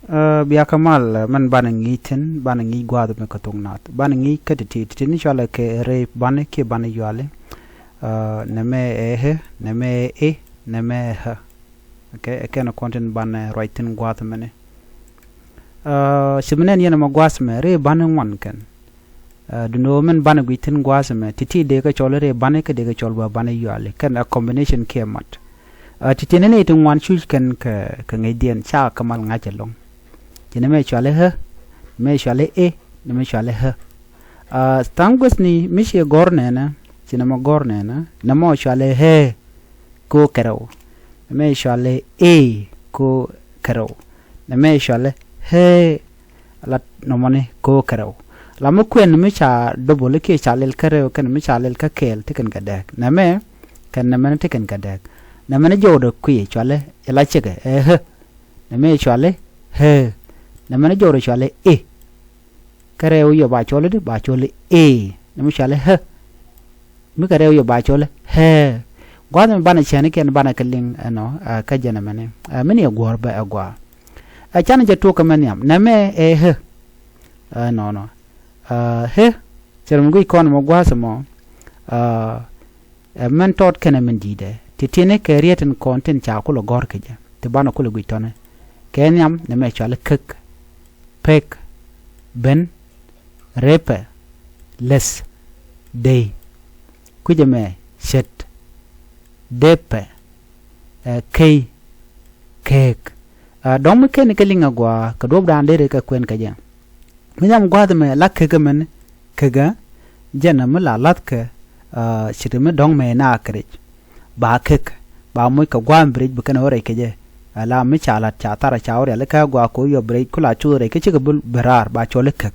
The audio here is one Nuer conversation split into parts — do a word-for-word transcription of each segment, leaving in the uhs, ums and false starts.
Ɛ, bia kɛ mal, ɛ, mɛn banɛ ŋi̱i̱c thi̱n, banɛ ŋi̱i̱c gua̱a̱th mɛ kɛ thok naath. Banɛ ŋi̱i̱c kä ti̱ti̱, ti̱ti̱ ni cɔalɛ kɛ rɛy banɛ kiɛ banɛ yuali. Ɛ, nɛmɛ ɛ hɛ, nɛmɛ ɛ i̱, nɛmɛ ɛ hä. Okay, ɛ kɛn kɔn tin banɛ ruac thi̱n gua̱a̱th mɛni. Ɛ, ci mi nɛn yɛn ɛmɛ gua̱a̱th mɛ rɛy banɛ ŋuan kɛn. Ɛ, duundɛ ɣöö min banɛ guic thi̱n gua̱a̱th ɛmɛ, ti̱ti̱ dee kɛ cɔl rɛy banɛ kä dee kɛ cɔl bä banɛ yuali, kɛn a combination kiɛ mat. Ɛ, ti̱ti̱ ni nɛy ti ŋuan cuc kɛn kɛ, kɛ ŋäcdiɛn, ca kɛ mal ŋa̱c ɛlɔ̱ŋ. Ci nɛmɛ cɔalɛ ɣä, nɛmɛ cɔalɛ i̱, nɛmɛ cɔalɛ hä. Ɛ, tha̱a̱ŋ guäthni mi ci gɔ̱r nɛnɛ, ci nɛmɛ gɔ̱r nɛnɛ, nɛmɔ cɔalɛ ɣɛɛ kɛ ɣöö kɛ rɛw. Nɛmɛ cɔalɛ i̱ kɛ ɣöö kɛ rɛw. Nɛmɛ cɔalɛ ɣɛɛ la nɔmɔni kɛ ɣöö kɛ rɛw. La mi kuɛn mi ca double kiɛ ca lɛl kä rɛw kɛn mi ca lɛl kä kɛɛl ti kɛn kɛ dääk. Nɛmɛ kɛn nɛmɛni ti kɛn kɛ dääk. Nɛmɛni jɔwdɛ kui̱ cɔalɛ ila cikɛ ɛ ɣä. Nɛmɛ cɔalɛ ɣä. Nɛmɛni jɔwdɛ cɔalɛ i̱. Kä rɛw yɔ ba cɔl i̱di ba cɔl i̱. Nɛmɛ cɔalɛ ɣä. Mi kɛ rɛw yɔ ba cɔl i̱ ɣä. Gua̱a̱th mi banɛ cɛn ikiɛn banɛ kɛ liŋ ɛnɔ, ɛ, kä jɛn ɛmɛni. Ɛ, mi ni ɛ guɔ̱ɔ̱r bä ɛ gua̱a̱. Ɛ, canɛ jɛ tuɔk kɛ mɛ nhiam. Nɛmɛ ɛ ɣä. Ɛ, nɔnɔ. Ɛ, ɣä. Cɛ rɛ mi guic kɔn mɔ gua̱a̱th mɔ. Ɛ, ɛ mɛn tɔt kɛnɛ min di̱i̱dɛ. Ti ti̱ni kɛ riet tin kɔn tin ca kulɛ gɔ̱r kɛ jɛ. Ti banɛ kulɛ guic tɔni. Kɛ nhiam nɛmɛ cɔalɛ käk. Pek. Ben. Repɛ. Leth. Dey. Kui̱cɛ mɛ ce̱t. Depɛ. Ɛ key. Keek. Ɛ dɔ̱ŋ mi ken kɛ liŋ a gua̱a̱ kɛ duɔ̱pdan deri kɛ kuɛn kɛ jɛ. Mi nhiam gua̱a̱th ɛmɛ la kekä mɛn, kekä jɛn mi la la̱thkɛ, ɛ, ce̱t mi dɔ̱ŋ mɛ na kɛ rɛc. Ba kek, ba moc kɛ gua̱a̱m bi rɛc bi kɛn ɣöö rɛc kɛ jɛ. Ɛ la mi ca la̱t ca thar ca wä rialikä gua̱a̱ kɛ ɣöö yɔ bi rɛc ku la cuth rɛc kä cikɛ bi, bi raar ba cɔl i̱ kek.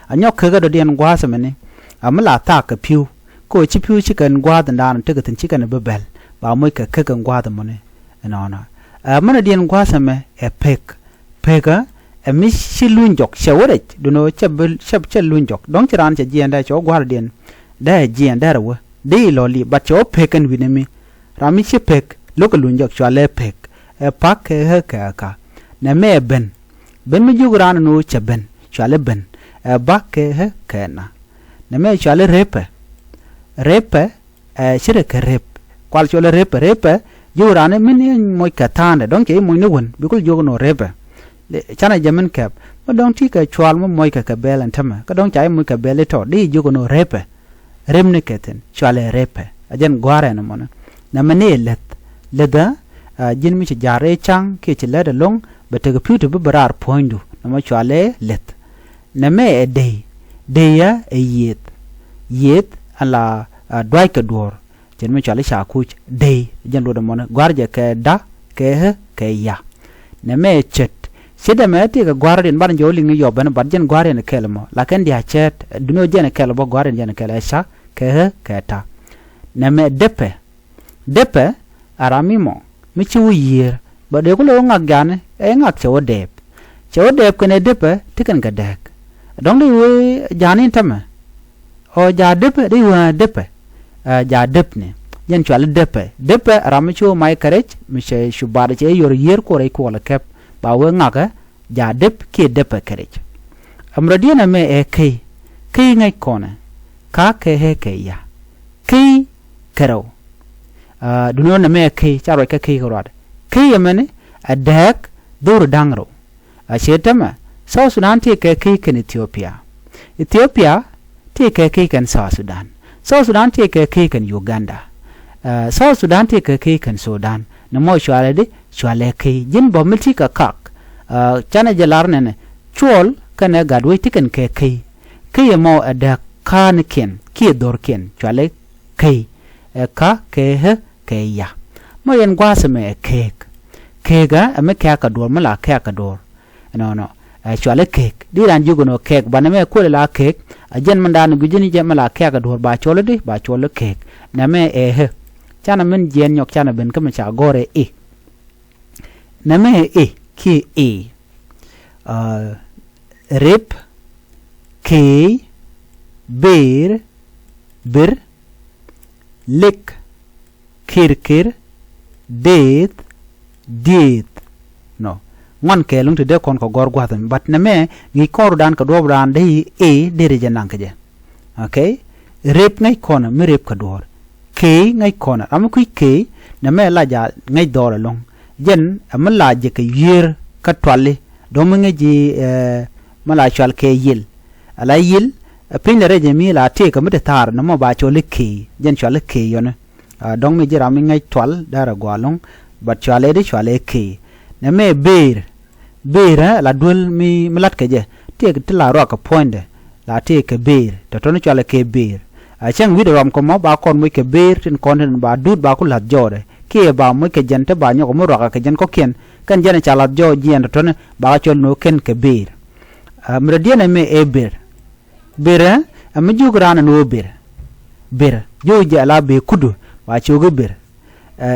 A nyɔk kekä dɔ̱diɛn gua̱a̱th ɛmɛni. A mi la thaak kɛ pi̱w. Kɛ ɣöö ci pi̱w ci kɛn gua̱a̱th in daan tekɛ thi̱n ci kɛn bi bɛl. Ba moc kɛ kek in gua̱a̱th ɛmɔni. Ɛnɔnɔ. Ɛ mɛn a diɛn gua̱a̱th ɛmɛ ɛ pek. Pekä ɛ mi ci luny jɔk cɛ wä rɛc duundɛ ɣöö cɛ bi, cɛ, cɛ luny jɔk. Dɔ̱ŋ ci raan cɛ jiɛɛndɛ cɛ wä gua̱a̱r a diɛn. Dee ɛ jiɛɛn dee rɛ wä. Dee ilɔ li, but cɛ wä pek ɛn wi̱nɛ mi. Ram mi ci pek, lo̱kɛ luny jɔk cɔalɛ pek. Ɛ pak kɛ ɣä kɛ ɛ ka. Nɛmɛ ɛ ben. Ben mi jiök raan ɛn ɣöö cɛ ben. Cɔalɛ ben. Ɛ bak kɛ ɣä kɛ ɛ na. Nɛmɛ cɔalɛ repɛ. Repɛ, ɛ, ci rɛ kɛ rep. Kual cɔl ɛ repɛ, repɛ, jiök raan min i̱ moc kɛ tha̱a̱ndɛ, dɔ̱ŋ cɛ i̱ moc ni wän, bi kul jiök ni repɛ. Canɛ jɛ min kɛp, mi dɔ̱ŋ ti kɛ cual mi moc kɛ kɛ bɛl ɛn tämɛ, kä dɔ̱ŋ ca i̱ moc kɛ bɛl i̱ tɔ, di i̱ jiök ni repɛ. Rep ni kɛ thi̱n, cual ɛ repɛ. A jɛn gua̱a̱r ɛn mɔnɛ. Nɛmɛ ni ɛ leth. Leth ɛ, ɛ, ji̱n mi ci ja̱a̱r i̱ ca̱ŋ, kiɛ ci lät ɛlɔ̱ŋ, bɛ tekɛ pi̱w ti bi bi raar puɔ̱nydu, nɛmɛ cual ɛ leth. Nɛmɛ ɛ dey. Dey ɛ, ɛ yiëëth. Yiëëth ala, a, duac kɛ duɔ̱ɔ̱r. Cɛn mi cuali ca kuc dey. Jɛn luɔt ɛmɔni gua̱r jɛ kɛ da, kɛ ɣä, kɛ ya. Nɛmɛ ɛ cet. Cet ɛmɛ ɛ ti kɛ gua̱r in ban jɛ wä liŋ ni yɔp ɛn bat jɛn gua̱r in kɛl ɛmɔ. Lakin dia̱ cɛɛt, duŋni wä jɛn kɛl bä gua̱r in jɛn kɛl ɛ ca, kɛ ɣä, kɛ ta. Nɛmɛ depɛ. Depɛ, a ram mi mɔ, mi ci wä yiëër, bɛ dee ku lo̱k ŋak ja̱a̱ni, ɛ ŋak cɛ wä dɛɛp. Cɛ wä dɛɛp kɛnɛ depɛ, ti kɛn kɛ dɛɛk. Dɔ̱ŋ di wee ja̱a̱ni tämɛ. Ɔ ja̱a̱ depɛ, di wee depɛ. Ɛ ja̱a̱ depni. Jɛn cuali depɛ. Depɛ, a ram mi ci wä mac kɛ rɛc, mi cɛ cu baat cɛ yɔr yiëër kuɔ rɛc kuɔl ɛ kɛp. Ba wee ŋakɛ, ja̱a̱ dep kiɛ depɛ kɛ rɛc. Ɛm rɔ diɛn ɛmɛ ɛ key. Key ŋäc kɔnɛ. Ka kɛ ɣä kɛ ya. Key kɛ rɛw. Aa, duundɛ ɣöö nɛmɛ ɛ key, ca ruac kä key kɛ ruaadɛ. Key ɛmɛni, ɛ dääk dho̱r da̱ŋ rɛw. A ciɛ tämɛ, South Sudan tëë kɛ key kɛn Ethiopia. Ethiopia tëë kɛ key kɛn South Sudan. South Sudan tëë kɛ key kɛn Uganda. Aa, South Sudan tëë kɛ key kɛn Sudan. Nɛmɔ cualɛ di, cualɛ key. Ji̱n bä mi ti kɛ kak. Aa, canɛ jɛ lar nɛnɛ. Cuɔl kɛnɛ gat wec ti kɛn kɛ key. Key ɛmɔ ɛ dääk ka̱a̱nikiɛn kiɛ dho̱rkiɛn. Cualɛ key. Ɛ ka kɛ ɣä kɛ ya. Mɔ yɛn gua̱a̱th ɛmɛ ɛ keek. Keek ɛ, ɛ mi kɛ̈ɛ̈k kɛ duɔ̱ɔ̱r, mi la kɛ̈ɛ̈k kɛ duɔ̱ɔ̱r. Ɛnɔnɔ. Ɛ cualɛ keek. Di raan jiök ɛn ɣöö kɛ̈ɛ̈k, banɛ mɛ kuël la keek. A jɛn min daan gui̱c ni jɛ mi la kɛ̈ɛ̈k kɛ duɔ̱ɔ̱r, ba cuɔl i̱di, ba cuɔl i̱ keek. Nɛmɛ ɛ ɣä. Canɛ min jiɛɛn nyɔk canɛ ben kä mi ca gɔ̱r ɛ i̱. Nɛmɛ ɛ i̱, kiɛ i̱. Aa, rep, keey, ber, ber, lek, kerker, deeth, dieth. Nɔ. ŋuan kɛɛl luŋ ti dee kɔn kɛ gɔr gua̱th ɛmɛ. But nɛmɛ ŋi̱i̱c kɔn rɔdan kɛ duɔ̱ɔ̱p rɔdan dee i̱ ɛ deri jɛ naŋ kɛ jɛ. Okay. Rep ŋäc kɔn mi rep kɛ duɔ̱ɔ̱r. Key ŋäc kɔn ram mi kui̱ key. Nɛmɛ la ja ŋäc dhɔɔl ɛlɔ̱ŋ. Jɛn ɛ mi la jɛ kɛ yiër kä tuali. Dɔ̱ŋ mi ŋäc ji̱ ɛ mi la cual kɛ yil. Ala yil ɛ piny lɛ rɛc ɛ mi la tëëk ɛ mi te thaar nɛmɔ ba cual i̱ key. Jɛn cual i̱ key yɔni. Dɔ̱ŋ mi ji̱ ram mi ŋäc tual darɛ gɔaa ɛlɔ̱ŋ. But cual ɛ di cual ɛ key. Nɛmɛ bëër. Bëër ɛ la duel mi mi lat kɛ jɛ. Tëëk ti la ruak kɛ puɔ̱nydɛ. La tëëk kɛ bëër tɔ̱tɔ̱ni cualɛ kɛ bëër. A cäŋ wi̱cdɛ rɔm kɛ mɔ ba kɔn moc kɛ bëër tin kɔn tin ba duut ba ku la̱th jɔɔdɛ kiɛ ba moc kɛ jɛn te ba nyɔk mi ruakɛ kɛ jɛn kɔ̱kiɛn. Kɛn jɛn ca la̱th jɔɔd jiɛn tɔ̱tɔ̱ni ba kɛ cɔl no̱o̱k kɛn kɛ bëër. Mi rɔ diɛn ɛmɛ ɛ bëër. Ber ɛ mi jiök raan ɛn ɣöö ber. Ber jiök jɛ ala bëë kudu ba cio̱o̱k i̱ ber.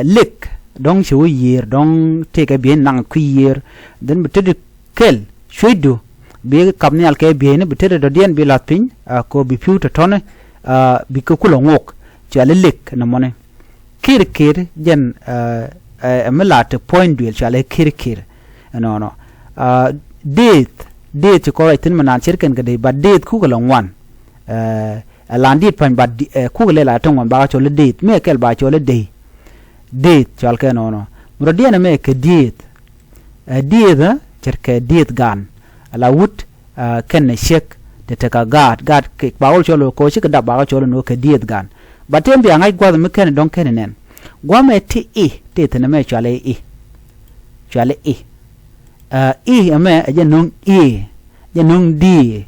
Lek dɔ̱ŋ ci wä yiëër dɔ̱ŋ tëëkɛ bi̱i̱n naŋ kui̱ yiëër. Dhin bi tetdi kɛl cuecdu bi kap nhial kɛ bi̱i̱ni bi tetdi dɔ̱diɛn bi lath piny. Kɛ ɣöö bi pi̱w tɔ̱tɔ̱ni bi kɛ kulɛ ŋuɔk. Cuali lek nɔmɔni. Kir kir jɛn ɛ mi la te puɔ̱ny duël cualɛ kir kir. Ɛnɔnɔ deeth deeth ci kɔn ruac thi̱n mi naan ce̱tkɛn kɛ dee ba deeth kukɛ lɛ ŋuan. Ɛ lan diet pa̱ny ba kukɛ lɛ la te ŋuan ba kɛ cɔl i̱ deeth mi kɛl ba cɔl i̱ dee. Deeth cual kɛ nɔnɔ mi rɔ diɛn ɛmɛ kɛ dieeth. Ɛ dieeth ɛ ce̱tkɛ dieeth gan. Ala wut kɛn ɛ ciek te tekɛ gaat gaat kɛ ba wä cɔl kɛ ɣöö cikɛ dap ba kɛ cɔl inɔ kɛ dieeth gan. Ba tëë bia ŋa̱c gua̱th mi kɛn dɔ̱ŋ kɛn nɛn. Gua̱mɛ ti i̱ ti thi̱n ɛmɛ cuali i̱. Cuali i̱. I̱ ɛmɛ ɛ jɛ no̱ŋ i̱ jɛ no̱ŋ dieth.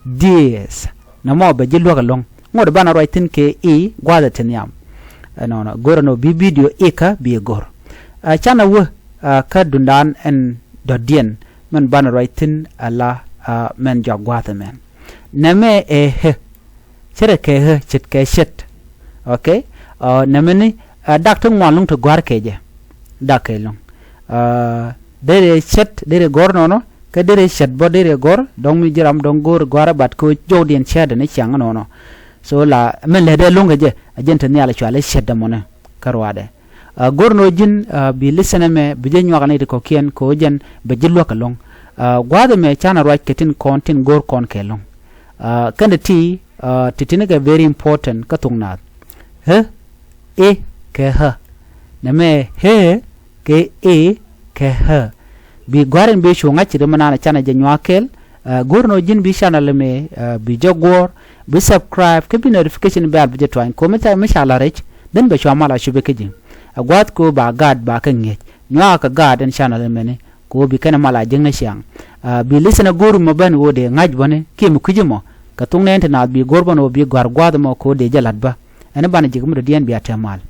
Dieth nɛmɔ bɛ ji̱ luäk ɛlɔ̱ŋ. Ŋot banɛ ruac thi̱n kɛ i̱ gua̱a̱th ɛ ti nhiam. Ɛnɔnɔ go̱rɛ nɔ bi bidio i̱kä bi go̱r. Canɛ wä kä dundan ɛn dɔ̱diɛn mɛn banɛ ruac thi̱n ala mɛn jɔak gua̱a̱th ɛmɛn. Nɛmɛ ɛ hɛ. Ce̱tkɛ hä ce̱tkɛ ce̱t. Okay. Nɛmɛ ni dak ti ŋuan luŋ ti gua̱r kɛ jɛ. Dak kɛ luŋ. Derɛ ce̱t derɛ gɔ̱r nɔnɔ kɛ derɛ ce̱t bä derɛ gɔ̱r dɔ̱ŋ mi ji̱ ram dɔ̱ŋ go̱r gua̱rä bat kɛ jɔwdiɛn cɛɛtdɛ ni ciaŋ nɔnɔ. So la mɛn lɛ dee luŋ kɛ jɛ a jɛn ti nhial cual i̱ ce̱t dämɔnɛ kä ruaadɛ. Go̱r nɔ ji̱n bi listenɛ mɛ bi jɛ nyuak ni ti kɔ̱kiɛn kɛ ɣöö jɛn bɛ ji̱ luäk ɛlɔ̱ŋ. Gua̱a̱th ɛmɛ canɛ ruac kɛ tin kɔn tin go̱r kɔn kɛ ɛlɔ̱ŋ. Kɛn ti ti ti tinikɛ very important kä thok naath. Hä i̱ kɛ hä. Nɛmɛ hɛ kɛ i̱ kɛ hä. Bi gua̱a̱r in bi cu ŋa̱c ci ri mi naan canɛ jɛ nyuak kɛl. Go̱r nɔ ji̱n bi channel ɛmɛ bi jɛ guɔ̱ɔ̱r bi subscribe kä bi notification bell bi jɛ tuany ko̱ mi ca mi ca la rɛc. Dhin bɛ cua mal a cup ikä ji̱. Ɛ gua̱a̱th ko̱ ba gaat ba kä ŋi̱eec nyuakä gaat in channel ɛmɛni. Ko̱ bi kɛn mal a jiäkni ciaŋ. Bi listenɛ go̱r mɔ ben ɣöö dee ŋa̱c bäni kiɛ mi kui̱ci mɔ kɛ thok nɛɛn ti naath bi go̱r bän ɣöö bi gɔ̱a̱r gua̱a̱th mɔ ko̱ dee jɛ la̱t bä. Ɛn banɛ ji̱ kä mi dɔ̱diɛn bia tɛm mal.